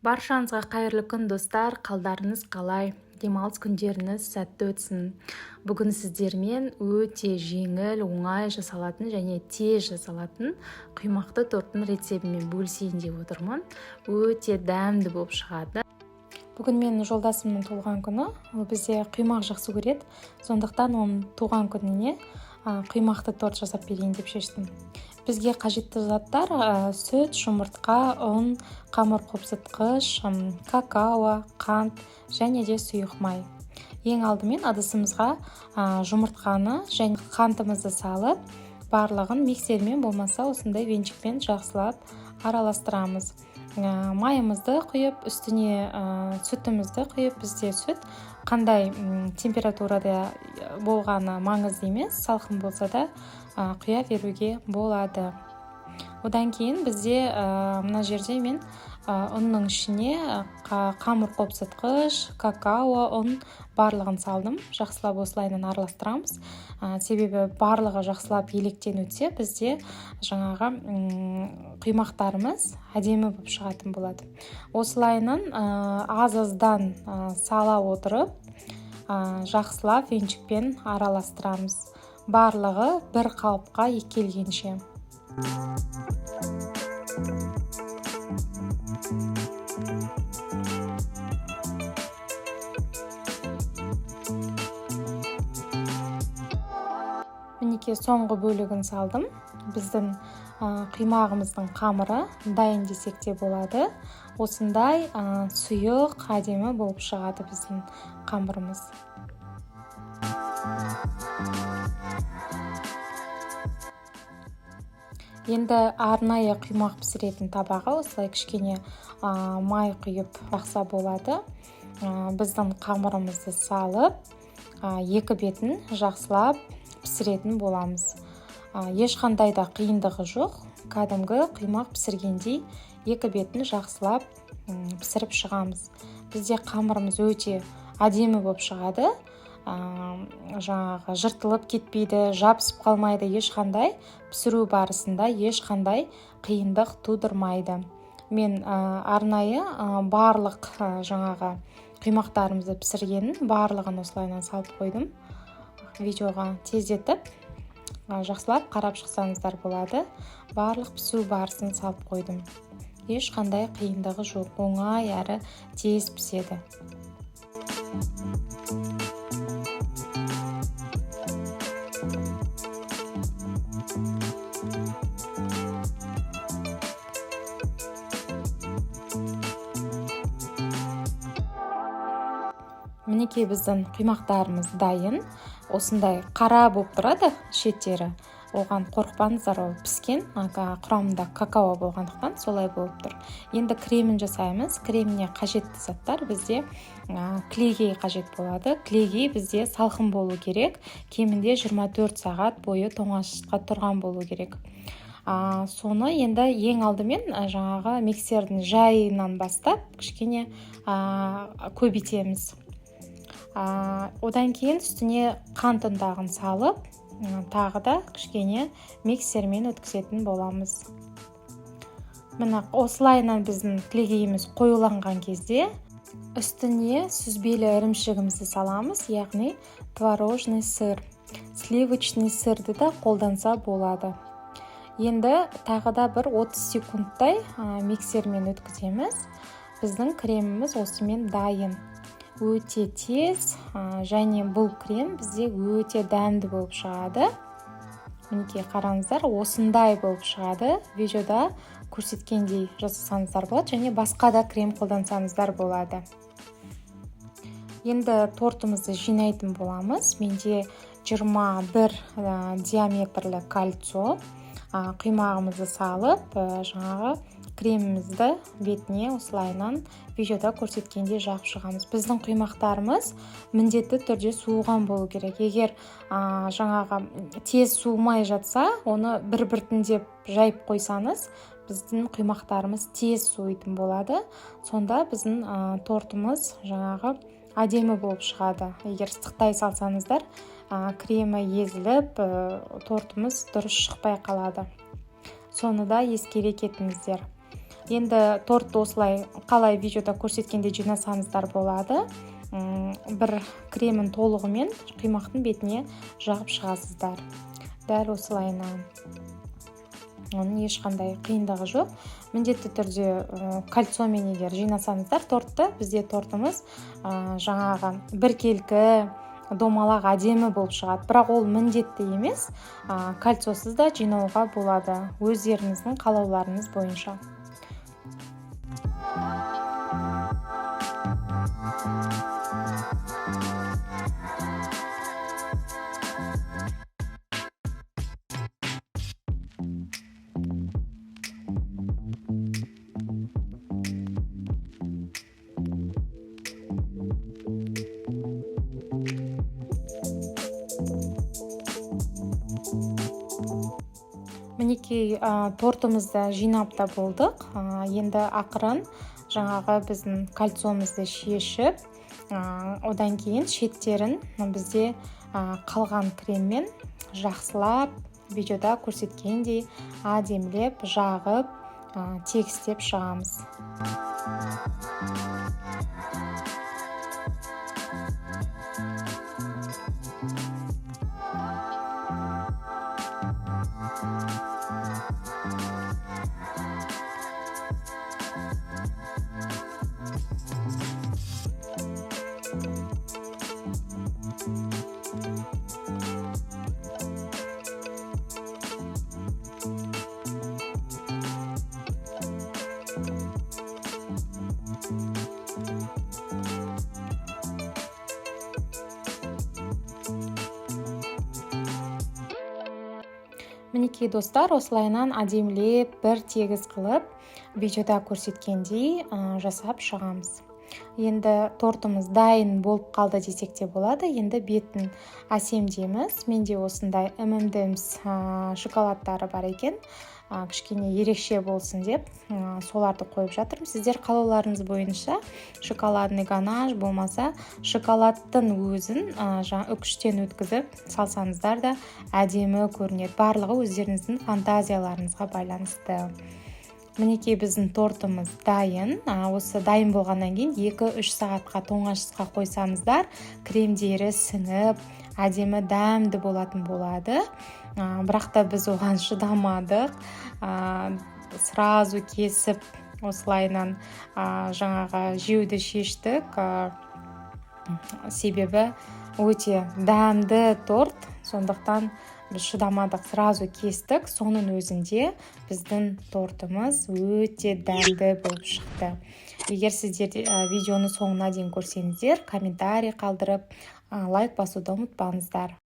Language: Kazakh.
Баршаңызға қайырлы күн, достар! Қалдарыңыз қалай? Демалыс күндеріңіз сәтті өтсін! Бүгін сіздермен өте жеңіл, оңай жасалатын және тез жасалатын құймақты торттың рецептімен бөлісейін деп отырмын. Өте дәмді болып шығады. Бүгін менің жолдасымның туған күні. Ол бізде құймақ жақсы көреді, сондықтан оның туған күніне құймақты торт жасап берейін деп шештім. Бізге қажетті заттар: сүт, жұмыртқа, ұн, қамыр қопсытқыш, какао, қант және де сұйық май. Ең алдымен ыдысымызға жұмыртқаны және қантымызды салып, барлығын миксермен болмаса осындай венчикпен жақсылап араластырамыз. Майымызды құйып, үстіне сүтімізді құйып, бізде сүт қандай температурада болғаны маңызды емес, салқын болса да құя беруге болады. Одан кейін бізде мына жерде мен ұнның ішіне қамыр қопсытқыш, какао, ұн барлығын салдым. Жақсылап осылайынан араластырамыз, себебі барлығы жақсылап електен өтсе, бізде жаңағы құймақтарымыз әдемі болып шығатын болады. Осылайынан аз аздан сала отырып, жақсылап венчикпен араластырамыз, барлығы бір қалыпқа келгенше. Мінекей, соңғы бөлігін салдым. Біздің құймағымыздың қамыры дайын десек те болады. Осындай сұйық, әдемі болып шығады біздің қамырымыз. Енді арнайы құймақ пісіретін табаға осылай кішкене май құйып жақса болады. Біздің қамырымызды салып, екі бетін жақсылап пісіретін боламыз. Ешқандай да қиындығы жоқ, кәдімгі құймақ пісіргендей екі бетін жақсылап пісіріп шығамыз. Бізде қамырымыз өте әдемі болып шығады, жаңағы жыртылып кетпейді, жабысып қалмайды, ешқандай пісіру барысында ешқандай қиындық тудырмайды. Мен арнайы барлық жаңағы құймақтарымызды пісіргенін барлығын осылайынан салып қойдым видеоға. Тездетіп, жақсылап қарап шықсаңыздар болады. Барлық пісу барысын салып қойдым. Ешқандай қиындығы жоқ, оңай әрі тез піседі. Мінекей, біздің құймақтарымыз дайын. Осындай қара болып тұрады шеттері, оған қорықпаңыздар, ол піскен, құрамында какао болғандықтан солай болып тұр. Енді кремін жасаймыз. Креміне қажетті заттар: бізде кілегей қажет болады. Кілегей бізде салқын болу керек, кемінде 24 сағат бойы тоңазытқышта тұрған болу керек. Соны енді ең алдымен жаңағы миксердің жайынан бастап кішкене көбейтеміз. Одан кейін үстіне қант ұнтағын салып, тағы да кішкене миксермен өткізетін боламыз. Міне, осылайынан біздің кілегейіміз қоюланған кезде үстіне сүзбелі ірімшігімізді саламыз, яғни творожный сыр, сливочный сырды да қолданса болады. Енді тағы да бір 30 секундтай миксермен өткіземіз. Біздің креміміз осымен дайын. Өте тез және бұл крем бізде өте дәмді болып шығады. Мінекей, қараңыздар, осындай болып шығады. Видеода көрсеткендей жасасаңыздар болады және басқа да крем қолдансаңыздар болады. Енді тортымызды жинайтын боламыз. Менде 21 диаметрлі кольцо. Құймағымызды салып, жаңағы кремімізді бетіне осылайынан видеода көрсеткендей жағып шығамыз. Біздің құймақтарымыз міндетті түрде суыған болу керек. Егер жаңағы тез суымай жатса, оны бір біртіндеп жайып қойсаңыз, біздің құймақтарымыз тез суитын болады. Сонда біздің тортымыз жаңағы әдемі болып шығады. Егер ыстықтай салсаңыздар, кремі езіліп, тортымыз дұрыс шықпай қалады. Соны да ескере кетіңіздер. Енді тортты осылай қалай видеода көрсеткендей жинасаңыздар болады. Бір кремін толығымен құймақтың бетіне жағып шығасыздар. Дәл осылайынан. Оның ешқандай қиындығы жоқ. Міндетті түрде кольцомен егер жинасаңыздар тортты, бізде тортымыз жаңағы біркелкі домалақ әдемі болып шығады. Бірақ ол міндетті емес, кольцосыз да жинауға болады, өздеріңіздің қалауларыңыз бойынша. Мінекей, тортымызды жинап та болдық. Енді ақырын жаңағы біздің кольцомызды шешіп, одан кейін шеттерін бізде қалған креммен жақсылап видеода көрсеткендей әдемілеп жағып, тегістеп шығамыз. Мінекей, достар, осылайынан әдемілеп бір тегіс қылып видеода көрсеткендей жасап шығамыз. Енді тортымыз дайын болып қалды десек те болады. Енді бетін әсемдейміз. Менде осындай M&M's шоколадтары бар екен. Кішкене ерекше болсын деп соларды қойып жатырмын. Сіздер қалауларыңыз бойынша шоколадный ганаш болмаса шоколадтың өзін үкіштен өткізіп салсаңыздар да әдемі көрінеді. Барлығы өздеріңіздің фантазияларыңызға байланысты. Мінекей, біздің тортымыз дайын. Осы дайын болғаннан кейін 2-3 сағатқа тоңазытқышқа қойсаңыздар, кремдері сіңіп, әдемі дәмді болатын болады. Бірақ та біз оған шыдамадық. Сразу кесіп осылайынан жаңағы жеуді шештік. Себебі өте дәмді торт, сондықтан біз шыдамадық, сразу кестік. Соның өзінде біздің тортымыз өте дәмді болып шықты. Егер сіздер видеоны соңына дейін көрсеңіздер, комментарий қалдырып, лайк басуды ұмытпаңыздар.